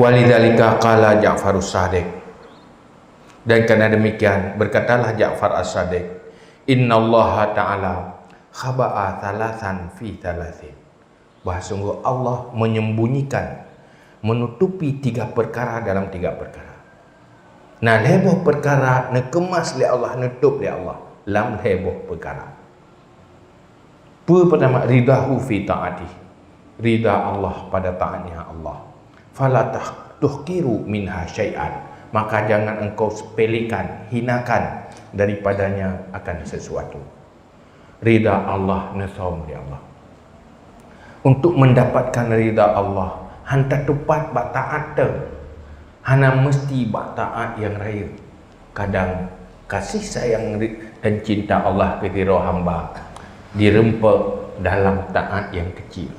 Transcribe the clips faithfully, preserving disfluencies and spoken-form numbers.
Walidzalika qala Ja'farus Shadiq. Dan karena demikian, berkatalah Ja'far As-Shadiq, "Innallaha ta'ala khaba'a thalathan fi thalathin." Bahwa sungguh Allah menyembunyikan, menutupi tiga perkara dalam tiga perkara. Nah, lhèe boh perkara neukemas lé Allah, neutup lé Allah lam lhèe boh perkara. Peue pertama, ridahu fi ta'atih. Rida Allah pada taatnya Allah. Fala tah-, tuhqiru minha syai'an. Maka jangan engkau sepelekan, hinakan daripadanya akan sesuatu. Rida Allah, neusöm di Allah. Untuk mendapatkan rida Allah, han tatupat bak taat teuh. Hana meusti bak taat nyang rayeuk. Kadang kasih sayang ri-, dan cinta Allah keu sidroe hamba direumpok dalam taat nyang keucil.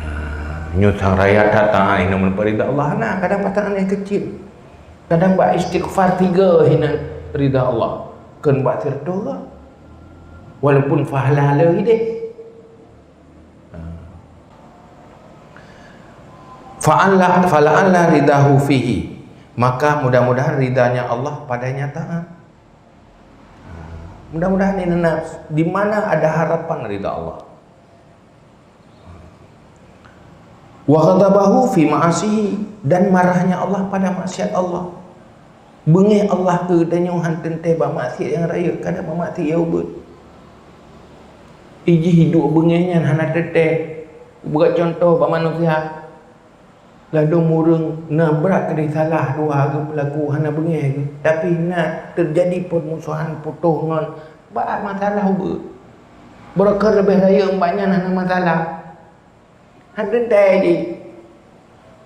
Nah, nyoe sang raya that taat hina meuneupeu rida Allah. Nah, kadang bak taat nyang keucil. Kadang bak istighfar tiga hina rida Allah. Kheun bak sireutoh geuh. Walaupun pahala le ideh. Fa'alla, fala'alla ridahu fihi. Maka mudah-mudahan ridanya Allah padanya taat. Mudah-mudahan ini nafs, di mana ada harapan rida Allah. Wa ghadabahu fi ma'asihi, dan marahnya Allah pada maksiat Allah. Beungéh Allah keu geutanyoe han teuntée bak maksiat nyang rayeuk, kadang bak maksiat nyang ubit. Ijih hidup beungéh nyan hana teuntée. Beugot cuntoh bak manusia. Ladôm ureuëng na brat keudeh salah dua geupeulaku hana beungéh geuh, tapi na teujadi peumusohan putôh ngon bak masalah ubit. Beureukat leubeh rayeuk bak nyan hana masalah. Han teuntée jih.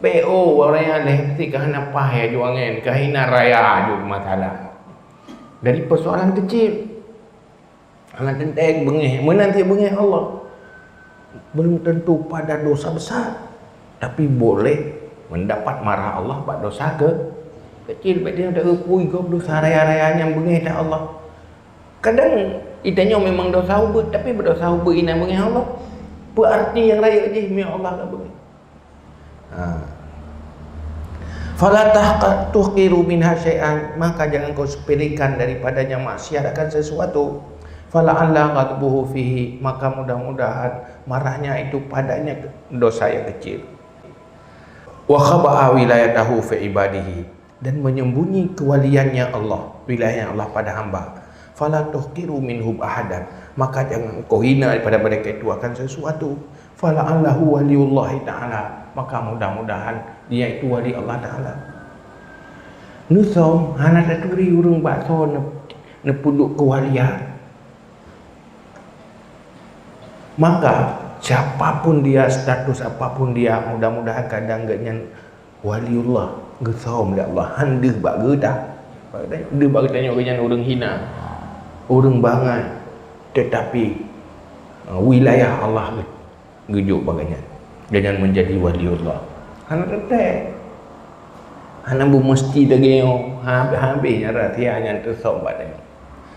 P O ureuëng nyan lé meusti ka hana paih aju angén, ka hina raya aju masalah. Dari persoalan kecil. Hana teuntée beungéh, meunan cit beungéh Allah. Belum tentu pada dosa besar, tapi boleh mendapat marah Allah bak dosa ke kecil. Bak dia tak akui gob dosa raya-raya nyang beungéh dak Allah. Kadang itanyoe memang dosa ubit, tapi berdosa ubit inan beungéh Allah. Peue arti nyang rayeuk jih meunyoe Allah ka beungéh? Ha. Fala tahqa-, tuhqiru minha syai'an, maka jangan kau sepelekan daripadanya maksiat akan sesuatu. Fala'alla ghadbuhu fihi, maka mudah-mudahan marahnya itu padanya dosa yang kecil. Wa khaba'a wilayatahu fi ibadihi, dan menyembunyi kewaliannya Allah, wilayahnya Allah pada hamba. Fala tuhqiru minhum ahadan, maka jangan engkau hina daripada mereka itu akan sesuatu. Fala'allahu waliyullahi ta'ala, maka mudah-mudahan dia itu wali Allah Ta'ala. Nusöm hana taturi ureuëng bak soe ne-, neupeuduek kewalian. Maka siapapun dia, status apapun dia, mudah-mudahan kadang geuhnyan waliullah, geusöm lé Allah, han deuh bak geuh dah. Deuh bak geutanyoe geuhnyan ureuëng hina, ureuëng bangai, tetapi, eh, wilayah Allah geu-, geujok bak geuhnyan. Geuhnyan menjadi waliullah. Hana teuntée. Hana beumeusti lagée nyoe, ha-, habéh nyan rahsia nyan teusöm bak tanyoe.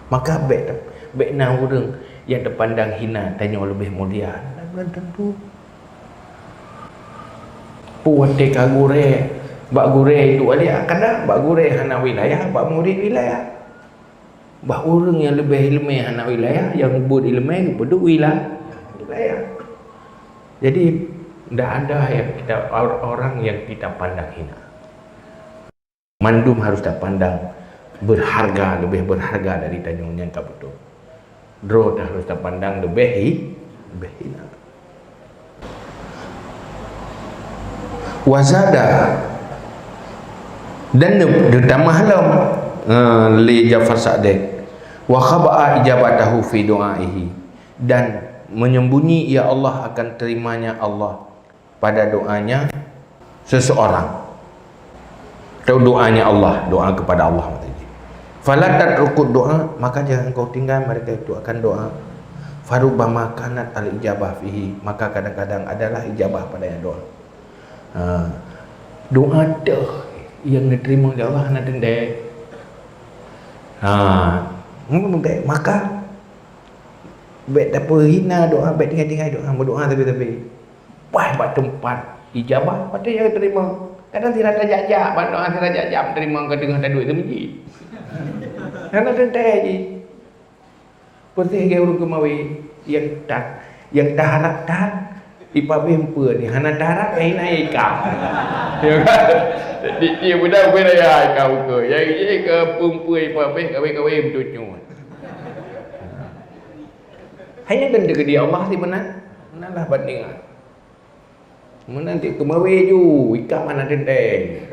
Maka bék, bék na ureuëng nyang teupandang hina tanyoe leubeh mulia. Belum tentu. Peue watée ka gurée, bak gurée itu ada, kadang bak gurée hana wilayah, bak murit wilayah. Bak ureuëng nyang leubeh ileumé hana wilayah, nyang ubit ileumé geupeuduek wila-, wilayah. Jadi, tidak ada yang kita, or-, orang yang kita pandang hina. Mandum harus tapandang berharga, leubeh berharga dari tanyoe nyang ka beutôi. Droe harus tapandang leubeh hi-, leubeh hina. Wazada, dan neutamah lom, eh, lé Ja'far Sadiq, wa khaba'a ijabatahu fi du'aihi, dan menyembunyi, ya Allah, akan terimanya Allah pada doanya seseorang. Atau doanya Allah, doa kepada Allah maksudnya. Fala tatrukud doa, maka jangan kau tinggal mereka itu akan doa. Farubbama kanat al-ijabah fihi, maka kadang-kadang adalah ijabah padanya doa. Ha. Doa teuh nyang diterima oleh Allah hana teuntée. Ha. Maka bék tapeuhina doa, bék tinggai-tinggai doa, meudoa tapi-tapi. Paih bak teumpat Ijabah pasti nyang teurimong. Kadang sira tajak-jak, ban doa sira jak-jak teurimong ka teungoh taduek di meuseujid. Hana teuntèe jih. Peureséh lagèe ureueng keumawé nyang that, nyang taharap that, ipabéh eumpeue, nyang hana taharap nyang hina ikam. Ya kan? Di, di budak beda ya ikam ke. Nyang jih ke eumpeue ipabéh kawé-kawé meucucu. Hanya kan teukeudi Allah sibeuna. Meunan lah bandingan. Meunan cit keumawé ju, ikam hana teuntèe.